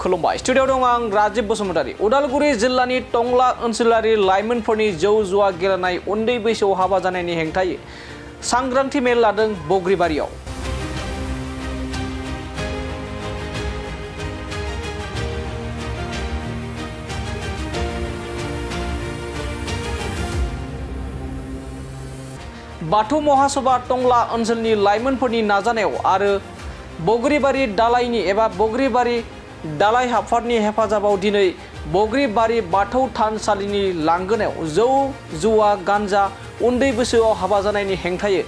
खुलुमबाय स्टुडियाव दं आं राजीब बसुमतारी। उदालगुरि जिल्लानि टंला ओनसोलारि लाइमोनफोरनि जौ जुवा गेलेनाय उन्दै बैसोआव हाबा जानायनि हेंथायै सांग्रांथि मेल लादों बग्रिबारियाव। बाथौ महासभा टंला ओनसोलनि लाइमोनफोरनि नाजानायाव आरो बग्रिबारि दालायनि एबा बग्रिबारि दालाय आफादनि हेफाजाबाव दिनै बग्रिबारि बाथौ थानसालिनि लांगोनायाव जौ जुवा गान्जा उन्दै बैसोआव हाबा जानायनि हेंथायै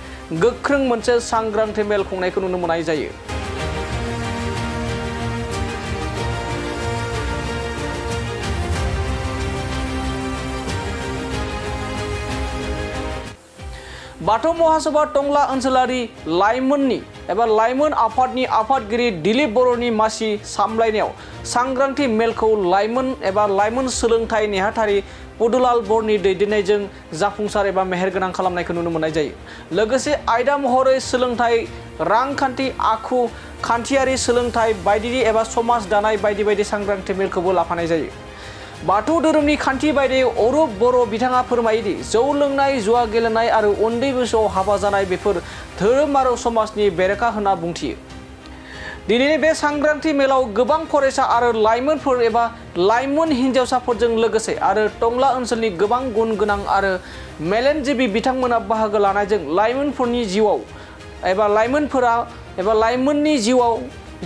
गोख्रों मोनसे सांग्रांथि मेल खुंनायखौ नुनो मोननाय जायो। बाथौ महासभा टंला ओनसोलारि लाइमोननि एबा लाइमोन आफादनि आफादगिरि दिलीप बर'नि मासि सामलायनायाव सांग्रांथि मेलखौ लाइमोन एबा लाइमोन सोलोंथाइ नेहाथारि पदुलाल बर'नि दैदेननायजों जाफुंसार एबा मेहेरगोनां खालामनायखौ नुनो मोननाय जायो। लोगोसे आयदा महरै सोलोंथाइ, रांखान्थि, आखु, खान्थियारि सोलोंथाइ बायदि एबा समाज दानाय बायदि बायदि सांग्रांथि मेलखौबो लाफानाय जायो। बाथौ धोरोमनि खान्थि बायदियै अरुप बर' बिथाङा फोरमायोदि जौ लोंनाय, जुवा गेलेनाय आरो उन्दै बैसोआव हाबा जानाय बेफोर धोरोम आरो समाजनि बेरेखा होनना बुंथियो। दिनैनि बे सांग्रांथि मेलाव गोबां फरायसा आरो लाइमोनफोर एबा लाइमोन हिन्जावसाफोरजों लोगोसे आरो टंला ओनसोलनि गोबां गुन गोनां आरो मेलेमजिबि बिथांमोना बाहागो लानायजों लाइमोनफोरनि जिउआव एबा लाइमोनफोरा एबा लाइमोननि जिउआव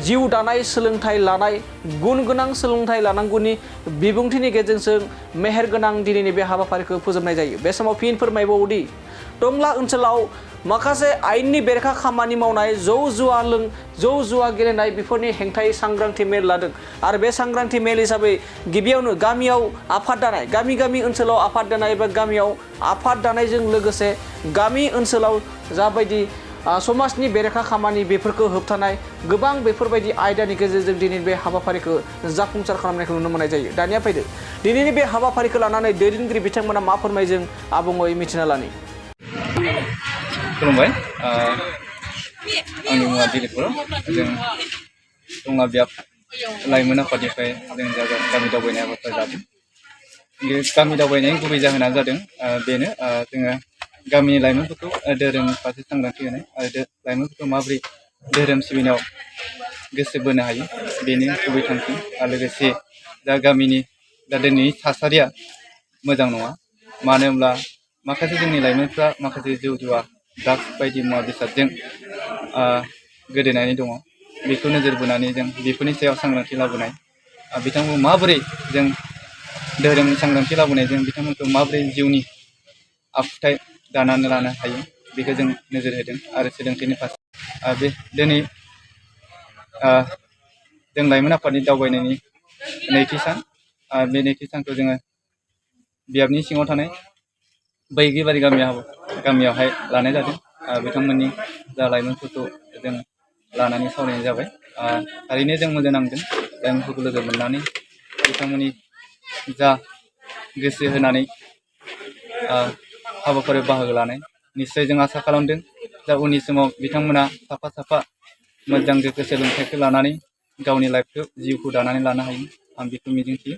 जिउ दानाय, सोलोंथाइ लानाय, गुन गोनां सोलोंथाइ लानांगौनि बिबुंथिनि गेजेरजों मेहेरगोनां दिनैनि बे हाबाफारिखौ फोजोबनाय जायो। बे समाव फिन फोरमायबावोदि टंला ओनसोलाव माखासे आयेननि बेरेखा खामानि मावनाय, जौ जुवा गेलेनाय बेफोरनि हेंथायै सांग्रांथि मेल लादों आरो बे सांग्रांथि मेल हिसाबै गिबियावनो गामियाव आफाद दानाय, गामि ओनसोलाव आफाद दानाय एबा गामियाव आफाद दानायजों लोगोसे गामि ओनसोलाव जाबायदि समाजनि बेरेखा खामानि बेफोरखौ होबथानाय गोबां बेफोरबायदि आयदानि गेजेरजों दिनै बे हाबाफारिखौ जाफुंसार खालामनायखौ नुनो मोननाय जायो। दानिया फैदो दिनैनि बे हाबाफारिखौ लानानै दैदेनगिरि बिथांमोना मा फोरमायजों आबुङै मिथिना लानि। खुलुमबाय, आंनि मुङा दिलीप बर'। जों टंला बियाब लाइमोन आफादनिफ्राय जों गामि दावबायनाय हाबाफारि लादों। बे गामि दावबायनायनि गुबै जाहोना जादों बेनो जोङो गामिनि लाइमोनफोरखौ धोरोमनि फारसे सांग्रांथि होनाय आरो लाइमोनफोरखौ माबोरै धोरोम सिबिनायाव गोसो बोनो हायो बेनि गुबै थांखि। आरो लोगोसे दा गामिनि दिनैनि थासारिया मोजां नङा, मानो होनब्ला माखासे जोंनि लाइमोनफ्रा माखासे जौ जुवा, ड्राग्स बायदि मुवा बेसादजों गोदोनानै दङ। बेखौ नोजोर बोनानै जों बेफोरनि सायाव सांग्रांथि लाबोनाय, बिथांमोनखौ माबोरै जों धोरोमनि सांग्रांथि लाबोनायजों बिथांमोनखौ माबोरै जिउनि आखुथाय दानानै लानो हायो बेखौ जों नोजोर होदों। आरो सोलोंथाइनि फारसे बे दिनै जों लाइमोन आफादनि दावबायनायनि नैथि सान, बे नैथि सानखौ जोङो बियाबनि सिङाव थानाय बैग्रिबारि गामियावहाय लानाय जादों। बिथांमोननि जा लाइमोनफोरखौ जों लानानै सावरायनाय जाबाय। थारैनो जों मोजां नांदों लाइमोनफोरखौ लोगो मोननानै, बिथांमोननि जा गोसो होनानै हाबाफारियाव बाहागो लानाय। निस्सय जों आसा खालामदों जा उननि समाव बिथांमोना साफा साफा मोजां गोग्गो सोलोंथाइखौ लानानै गावनि लाइफखौ जिउखौ दानानै लानो हायो। आं बेखौ मिजिंथियो।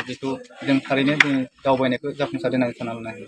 बेखौ जों थारैनो जों दावबायनायखौ जाफुंसार होननानै सानना लानो हायो।